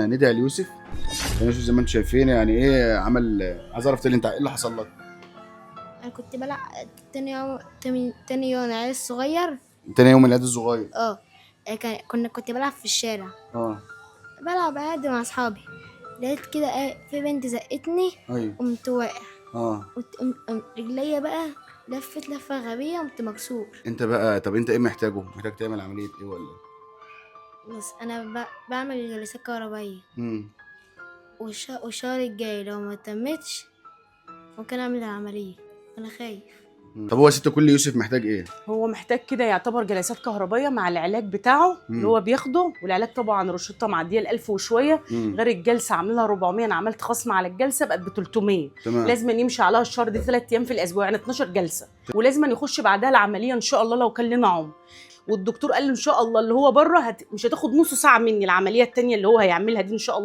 ندعي ليوسف. يوسف زي ما انتم شايفين يعني ايه عمل. عايز اعرف تاني انت ايه اللي حصل لك؟ انا كنت بلعب تاني يوم، تاني يوم العيال الصغير. تاني يوم العيد الصغير. اه، كنت بلعب في الشارع. اه. بلعب عادي مع اصحابي، لقيت كده ايه في بنت زقتني. ايوه. قمت واقع. اه. قمت رجليا بقى لفت لفه غبيه، قمت مكسور. انت بقى، طب انت ايه محتاجه؟ محتاج تعمل عملية ايه ولا ايه؟ بس انا بعمل جلسات كهربائيه. والشهر الجاي لو ما تمتش ممكن اعمل العمليه، انا خايف. طب هو يا ست كل يوسف محتاج ايه؟ هو محتاج كده يعتبر جلسات كهربائية مع العلاج بتاعه اللي هو بياخده، والعلاج طبعا روشته معدية ال1000 وشويه. غير الجلسة عامله 400، انا عملت خصم على الجلسة بقت ب 300. تمام. لازم يمشي عليها الشهر دي 3 ايام في الاسبوع، يعني 12 جلسه، ولازم يخش بعدها العملية ان شاء الله لو كان لنا عمر. والدكتور قال لي ان شاء الله اللي هو بره مش هتاخد نص ساعة مني العملية الثانية اللي هو هيعملها دي ان شاء الله.